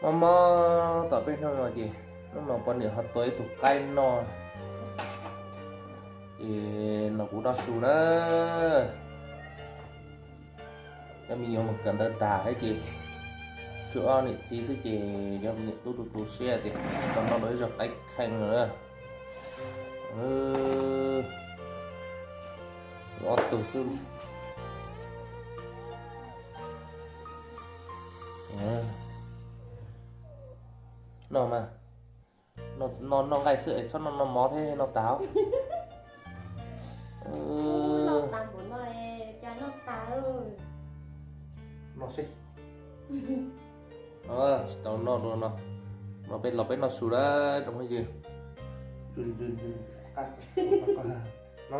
Mob mob tom peb hnub no ces hnub no poj niam ho tua ib tug qaib noj, ces no kuv noj su na. Cov me nyuam mus kawm ntawv tag thiab ces tshuav ob niam txiv xwb ces cov niam tub tu tu siab tias tsis tau noj dua ib zaug qaib kheej no na. Ob tug xwb. Noj mas, noj nqaij xwb es txhob noj noj mov thiab noj tas. Noj seb. Tsis tau noj dua no. No peb los peb noj su na tsoom phooj ywg. No.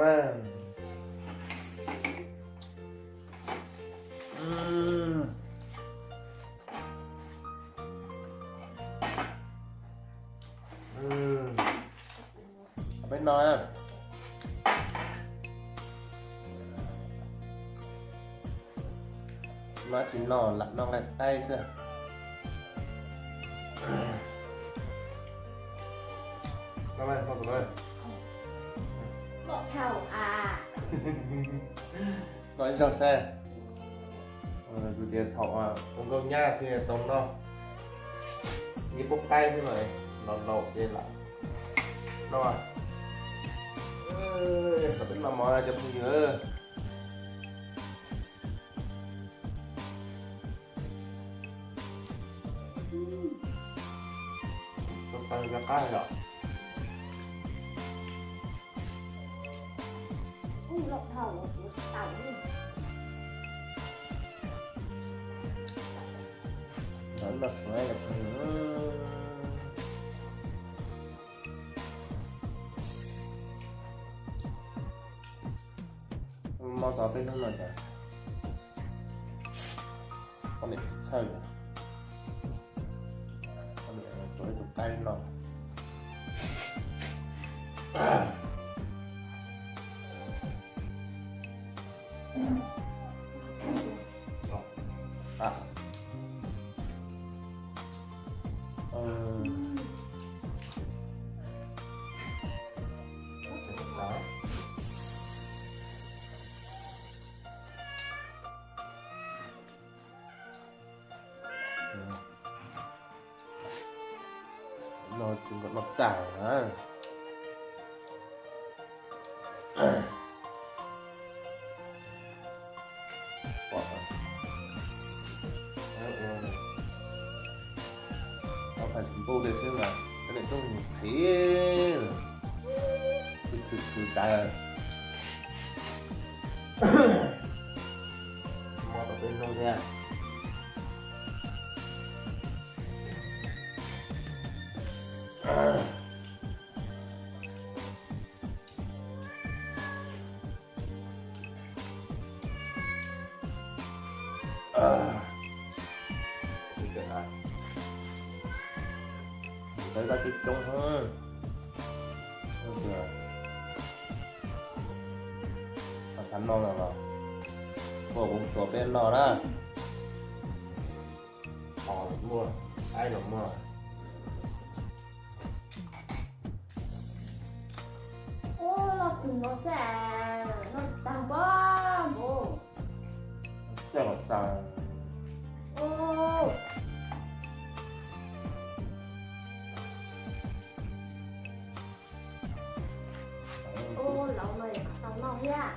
Peb no, no tsis no lam noj nqaij qaib xwb. Noj ib zaug saib. Kuv tias thaum ua nkauj nyab thiaj tau noj, nyiaj pub qaib xwb no, los laus ces lam noj. Peb noj mov cov phooj ywg. Tau qab yom. Noj suav. Mob tau peb hnub no cas poj niam tsis txhawj, poj niam tsuav ib tug qaib no. No tsis nkaum no tag na. Tau phais xim npuj li xwb mas cov niam tub mus qhiv, khwv khwv khwv tas. Mob tom peb hnub thiab. Tau ib tsob coob coob. Xav noj no los ua kuv tsuav peb noj na. Qos los muaj, qaib los muaj. Ua loj kawg no xwb, noj tag npaum npaum. Coj los tag. Ua laus no tau noj thiab.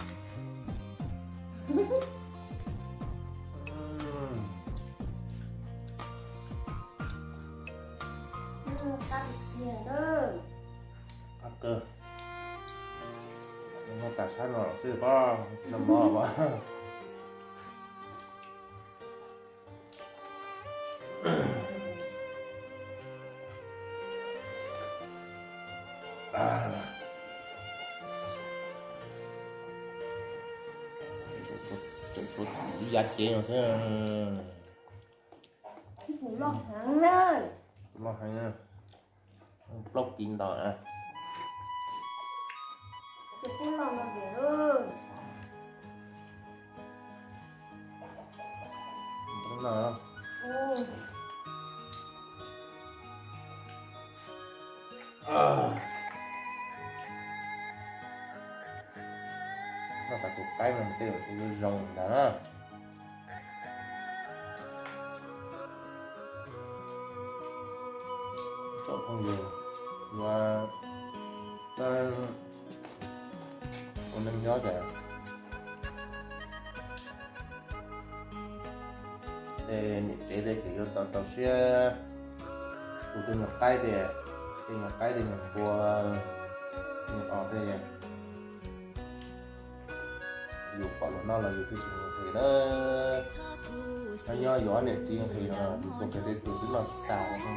Qab tiag na. Qab kawg. Noj tas sab no xwb pob, tsis tau mob pob. Tseem tshuav ib yav cev no thiab. Loj heev na. Plaub kis ntau na. No. Tus qaib no tej zaum zoo ntag na. Tsoom phooj ywg, yuav ua neej nyob ces tej niam tsev tej ces yuav tau rau siab. Tus twg nyuag qaib tej, tej nyuag qaib tej nyuag npua, nyuag os tej, yus pom luag noj los yus twb tsis nqhis na. Nyob nyob yus ob niam txiv nqhis no yus tuag kiag tej tus twb noj tsis tag no.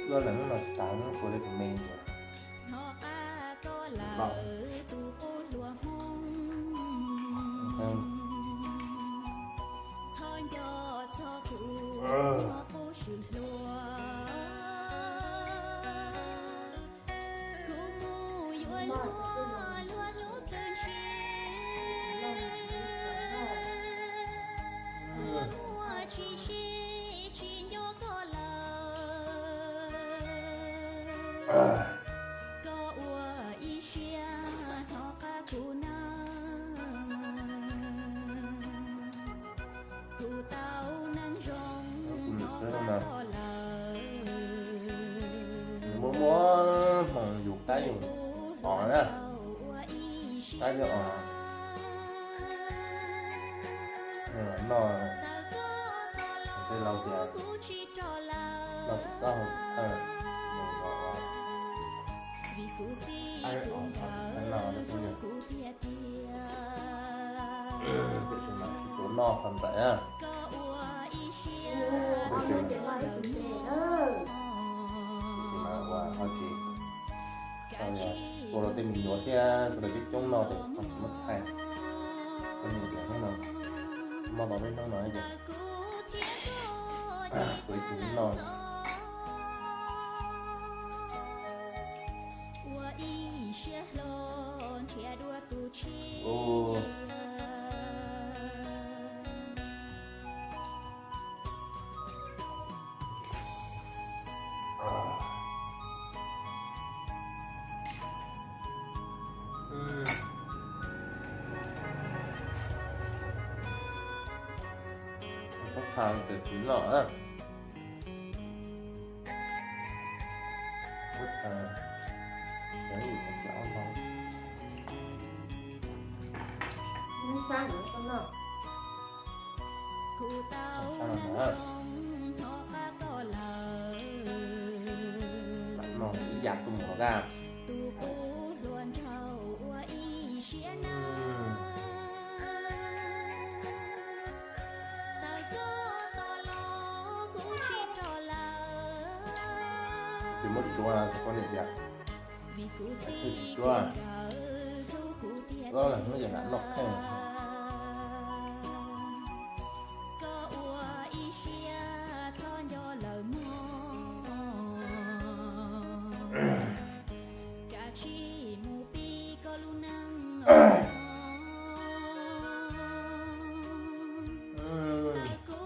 Luaj lawm hnub no tsis tas, hnub no kuv li tus me ntawd. Muaj muaj hmoov yus qaib yus os na, qaib yus os noj, tej laus tias noj tsis txob hau tsis txhawj, qaib os tsis txhawj noj. Tiam sis mas tsis tshua noj qhov ntawd na. Tiam sis mas ua ho tsis tau, ua rau tej me nyuam thiab ua rau coob coob noj ces ho tsis muaj thaij. Koj nim tias hnub no, muaj tau peb hnub no ces kuv ib tug noj. Ub, txhob txha ces tsis noj na. Ub, txhob txha, yus tsis ob no. Ub, txhob txha na. Mam no ib yam tuaj mus los dab. Tsis muab tsuav, koj niam tias tsis tsuav, tsuav los muab cov nram noj kheej.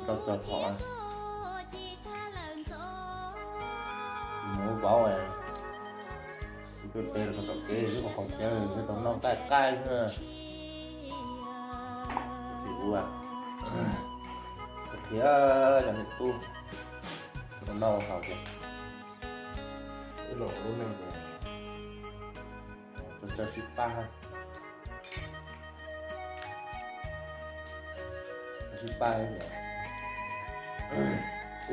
Rau txog qhov mus vauv, kuv tuaj pem rau tom kev xwb, qhov chaw twb tau noj qaij qaij xwb. Tab sis ua, qhia cov niam tub tau noj haus ces ib los lub neej tso tsawg sib pab, tsawg sib pab thiab tias,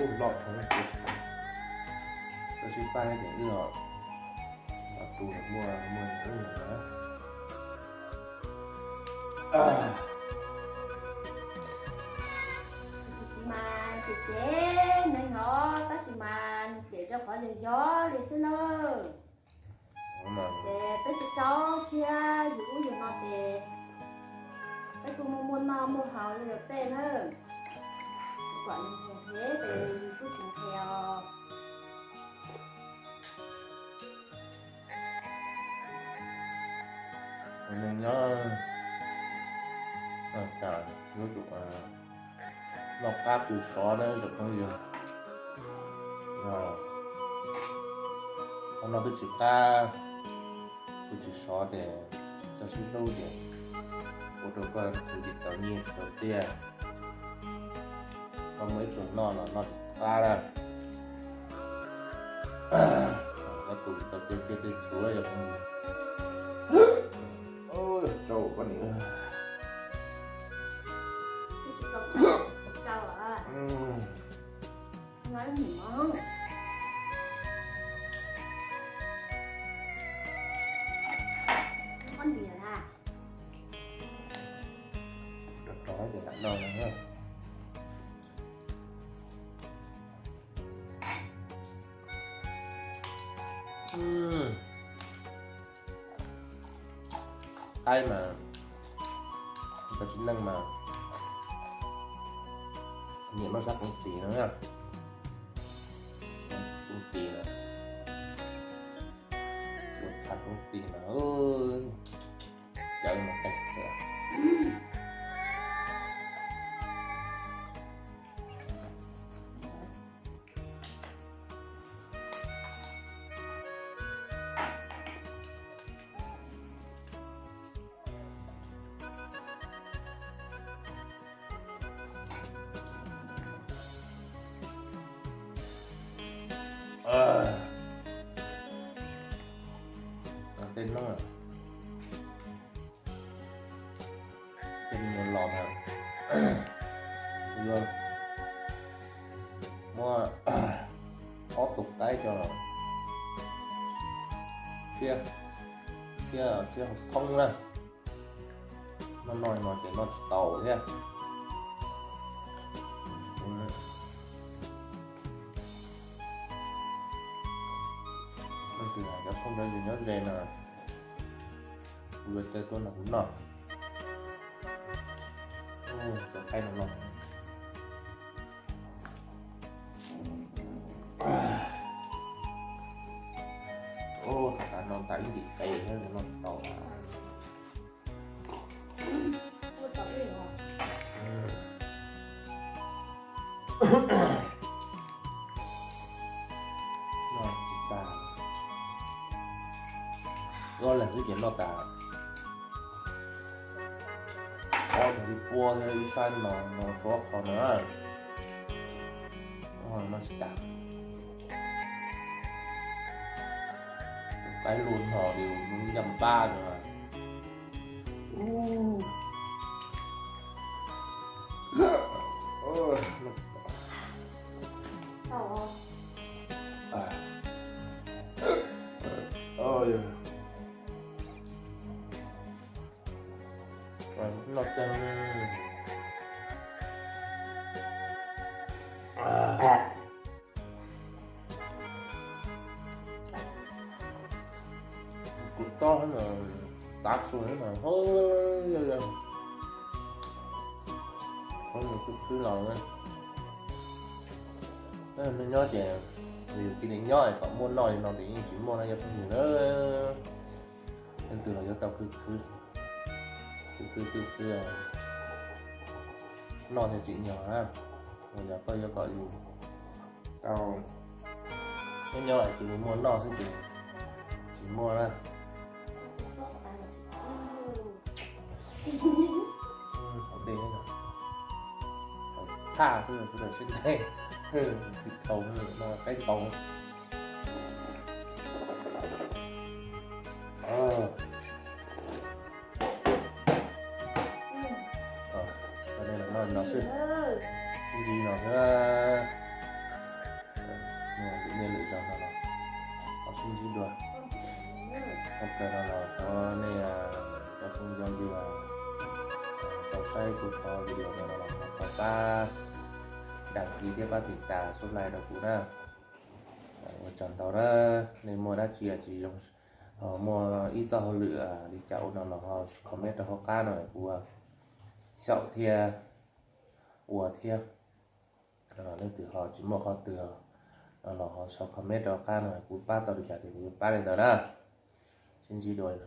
ub, loj heev, tsawg sib pab thiab tias ib los tu muaj muaj ub na. Tus txiv mas cem cem neeg os, tab sis mas nws cem rau qhov yog yog li xwb na. Ces peb tso rau siab yus ub yus no ces peb kuj muaj muaj noj muaj haus li luag tej na. Kuv kom nws nqhis heev ces yus kuj tsis nqhis os. Ua neej nyob Cas lub tsum noj qab pw sov na ib tsoom phooj ywg. Qhov no twb tsis qab, kuv tsis sov ces tsis txawj sib hlub ces ua rau koj khwv tsis tau nyiaj tsis tau txiaj. Koj muaj ib tug noj los noj tsis qab lawm. Koj tus tsis tau tej tsiaj tej txhu yog rau koj niam. Rov rov ces lam noj no. Qaib mas cov txiv neej mas nyiam noj sab koov tis no na. Koov tis na, ua txha koov tis mas cawv mas qeeg. Tej hnub tej me nyuam los mas kuv yuav muab ob tug qaib coj los txhiab, txhiab, txhiab hauv thoob na. Noj noj no ces noj tsis tau thiab. Leej twg cov phooj cov ywg nyob ze no, kuv yuav caw tuaj nrog kuv noj. Cov qaib no no, tas no tas ib ntim qe thiab no tau. Noj tsis tas. Ob leeg xwb ces noj tas. Ob leeg li pua thiab ib sab no no tshuav qhov no. Noj tsis tas. Qaib lug no li ncaj npab no. Noj tseeg. Kuv tob mas tav su mas, mus khwb khwb los. Nej nyob ces yus cia li nyob kom muaj noj li no ces yeej tsis muaj no yog phooj ywg na. Leej twg los yuav tau khwb khwb, khwb khwb khwb khwb, noj thiaj tsim nyog na. Yog koj yuav kom yus tau nyob nyob ces muaj noj xwb ces tsis muaj na. Hauv dej, hauv thaj xwb, sawv daws sib ntaus, thau no qaib ntoo. Noj no xwb, sib ntsib no xwb. Muaj lwm niaj lwm zaus no los ho sib ntsib dua. Ua li no los thov nej cov phooj ywg tau saib kuv qhov video no los ho thov pab đăng ký thiab pab tim tas subscribe rau kuv na. Ua tsaug ntau na, nej muaj dab tsi tsis zoo, muaj ib txoj hauj lwm li cas ua no los ho comment rau hauv qab no kuv xyaum thiab ua thiab. Leej twg ho tsis muaj qhov twg no los ho sau comment rau qab no kuv pab tau li cas ces kuv yuav pab li ntawd na. Sib ntsib dua li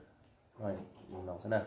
no xwb na.